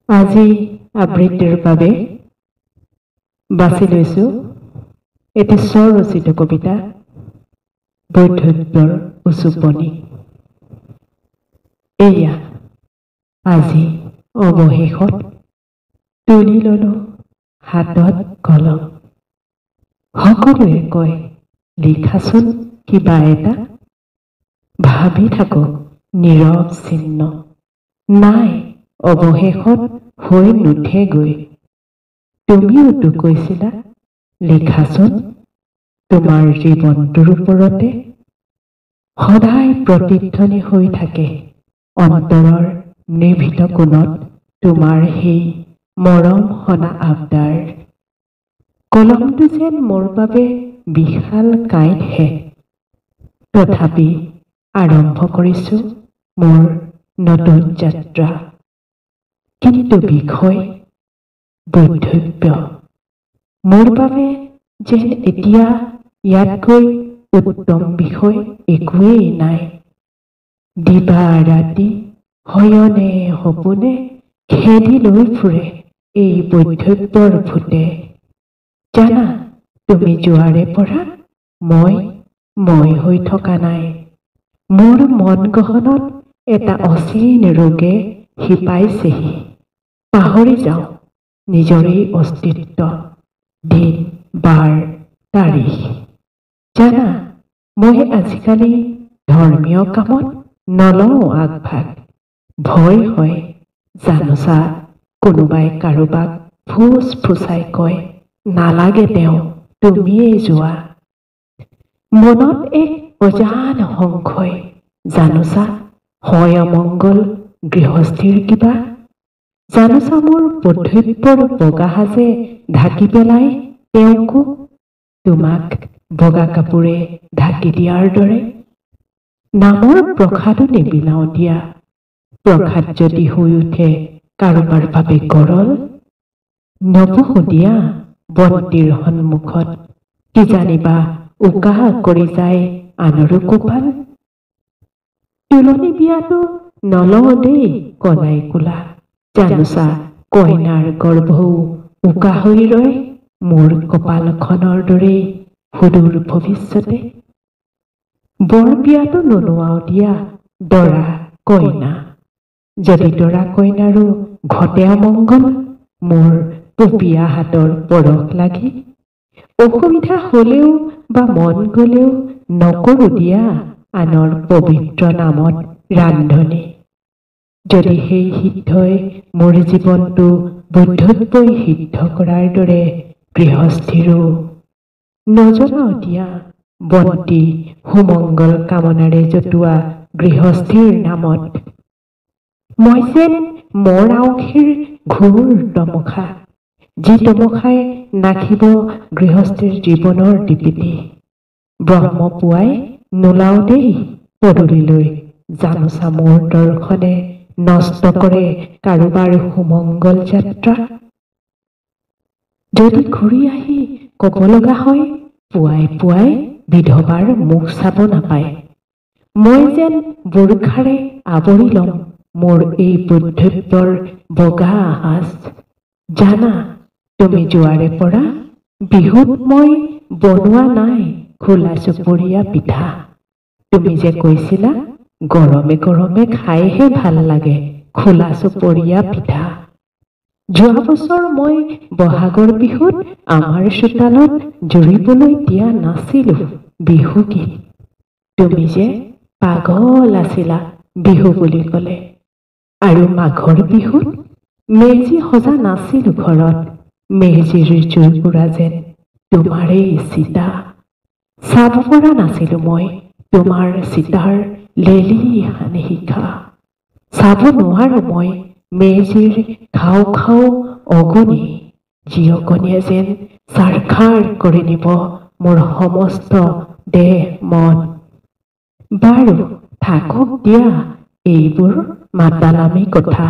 আজি আবৃত্তিৰ বাবে বাছি লৈছোঁ এটি স্বৰচিত কবিতা, বৈধব্যৰ উচুপনি। এয়া আজি অৱশেষত তুলি ললো হাতত কলম। সকলোৱে কয়, লিখাচোন কিবা এটা। ভাবি থাকো নীৰৱ চিহ্ন নাই, অৱশেষত হৈ নুঠেগৈ। তুমিওতো কৈছিলা, লিখাচোন তোমাৰ জীৱনটোৰ ওপৰতে। সদায় প্ৰতিধ্বনি হৈ থাকে অন্তৰৰ নিভৃত কোণত তোমাৰ সেই মৰম সনা আবদাৰ। কলমটো যেন মোৰ বাবে বিশাল কাঁইটহে। তথাপি আৰম্ভ কৰিছোঁ মোৰ নতুন যাত্ৰা। কিন্তু বিষয় বৈধব্য মোৰ বাবে যেন এতিয়া ইয়াতকৈ উত্তম বিষয় একোৱেই নাই। দিবা ৰাতি শয়নে সপোনে খেদি লৈ ফুৰে এই বৈধব্যৰ ভূতে। জানা, তুমি যোৱাৰে পৰা মই মই হৈ থকা নাই। মোৰ মন গহনত এটা অচিন ৰোগে শিপাইছেহি। পাহৰি যাওঁ নিজৰেই অস্তিত্ব, দিন বাৰ তাৰিখ। জানা, মই আজিকালি ধৰ্মীয় কামত নলওঁ আগভাগ। ভয় হয়, জানোচা কোনোবাই কাৰোবাক ফুচ ফুচাই কয়, নালাগে তেওঁ, তুমিয়েই যোৱা। মনত এক অজান সংশয়, জানোচা হয় অমংগল গৃহস্থীৰ কিবা। জানোচা মোৰ বৈধব্যৰ বগা সাজে ঢাকি পেলাই তেওঁকো, তোমাক বগা কাপোৰে ঢাকি দিয়াৰ দৰে। নামৰ প্ৰসাদো নিবিলাওঁ দিয়া। প্ৰসাদ যদি হৈ উঠে কাৰোবাৰ বাবে গৰল, নবহো দিয়া বন্তিৰ সন্মুখত। কিজানিবা উকা কৰি যায় আনৰো কপাল। তুলনি বিয়াটো নলওঁ দেই কনাই কোলা। জানোচা কইনাৰ গৰ্ভও উকা হৈ ৰয় মোৰ কপালখনৰ দৰেই সুদূৰ ভৱিষ্যতে। বৰ বিয়াটো নলোৱাওঁ দিয়া দৰা কইনা। যদি দৰা কইনাৰো ঘটে অমংগল মোৰ পপীয়া হাতৰ পৰশ লাগি, অসুবিধা হলেও বা মন গলেও নকৰো দিয়া আনৰ পবিত্ৰ নামত ৰান্ধনি। যদি সেই সিদ্ধই মোৰ জীৱনটো বৈধব্যই সিদ্ধ কৰাৰ দৰে গৃহস্থীৰো, নজলাওঁ দিয়া বন্তি সুমংগল কামনাৰে জতোৱা গৃহস্থীৰ নামত। মই যেন মৰ আউসীৰ ঘোৰ তমসা, যি তমসাই নাশিব গৃহস্থীৰ জীৱনৰ দীপিতি। ব্ৰহ্ম পুৱাই নোলাওঁ দেই পদূলিলৈ, জানোচা মোৰ দৰ্শনে নষ্ট কৰে কাৰোবাৰ সুমংগল যাত্ৰা। যদি ঘূৰি আহি ক'ব লগা হয়, পুৱাই পুৱাই বিধৱাৰ মুখ চাব নাপায়। মই যেন বোৰখাৰে আৱৰি ল'ম মোৰ এই বৈধব্যৰ বগা সাজ। জানা, তুমি যোৱাৰে পৰা বিহুত মই বনোৱা নাই খোলা চুপৰীয়া পিঠা। তুমি যে কৈছিলা গৰমে গৰমে খাইহে ভাল লাগে খোলা চুপৰীয়া পিঠা। যোৱা বছৰ মই বহাগৰ বিহুত আমাৰ চোতালত জুৰিবলৈ দিয়া নাছিলো বিহু গীত। তুমি যে পাগল আছিলা বিহু বুলি ক'লে। আৰু মাঘৰ বিহুত মেজি সজা নাছিলো ঘৰত, মেজিৰ জুইকুৰা যেন তোমাৰেই চিতা। চাব পৰা নাছিলো মই তোমাৰ চিতাৰ লেলিহানি শিখা। চাব নোৱাৰো মই মেজিৰ খাওঁ খাওঁ অগনি, যি অগনিয়ে যেন ছাৰখাৰ কৰি নিব মোৰ সমস্ত দেহ মন। বাৰু থাকক দিয়া এইবোৰ মাতালামি কথা।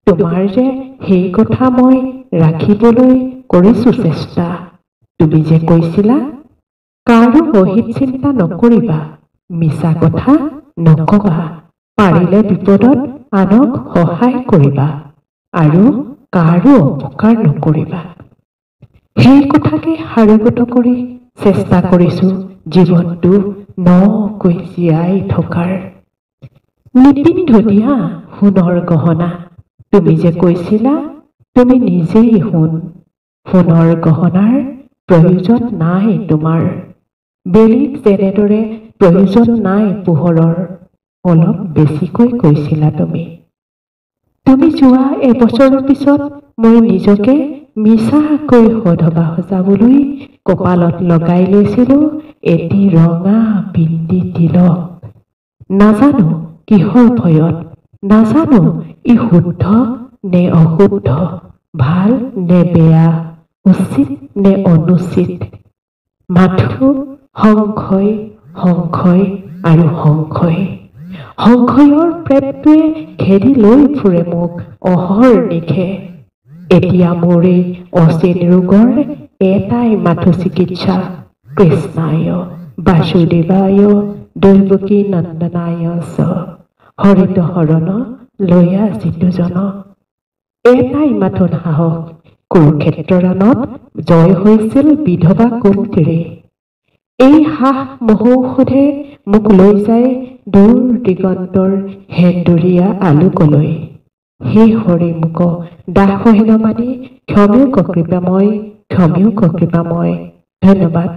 তোমাৰ যে সেই কথা মই ৰাখিবলৈ কৰিছো চেষ্টা। তুমি যে কৈছিলা কাৰো অহিত চিন্তা নকৰিবা, মিছা কথা নকবা, পাৰিলে বিপদত আনক সহায় কৰিবা। আৰু কাৰো অপকাৰ নকৰিবা। সেই কথাকে সাৰোগত কৰি চেষ্টা কৰিছোঁ জীৱনটো নকৈ জীয়াই থকাৰ। নিপিন্ধো দিয়া সোণৰ গহনা, তুমি যে কৈছিলা তুমি নিজেই সোণ, সোণৰ গহনাৰ প্ৰয়োজন নাই তোমাৰ। বেলিক যেনেদৰে প্ৰয়োজন নাই পোহৰৰ, অলপ বেছিকৈ কৈছিলা তুমি। তুমি যোৱা এবছৰৰ পিছত মই নিজকে মিছাকৈ সধবা সজাবলৈ কপালত লগাই লৈছিলোঁ এটি ৰঙা বিন্দি তিলক। নাজানো কিহৰ ভয়ত, নাজানো ই শুদ্ধ নে অশুদ্ধ, ভাল নে বেয়া, উচিত নে অনুচিত। মাথো সংশয়, সংশয় আৰু সংশয়। সংশয়ৰ প্ৰেমটোৱে খেদি লৈ ফুৰে মোক অহৰ্নিশে। এতিয়া মোৰ এই অচিন ৰোগৰ এটাই মাথো চিকিৎসা, কৃষ্ণায় বাসুদেৱায় দৈৱকী নন্দনায় চ হৰিত হৰণ লৈয়া যিটোজন। এটাই মাথোন সাহস, কুৰুক্ষেত্ৰ ৰণত জয় হৈছিল বিধৱা কুন্তীৰে। এই সাহ মহৌষধে মোক লৈ যায় দূৰ দিগন্তৰ সেন্দুৰীয়া আলোকলৈ। হে হৰি মোক দাসহেন মানি ক্ষমেও কৃপাময়, ক্ষমেও কৃপাময়। ধন্যবাদ।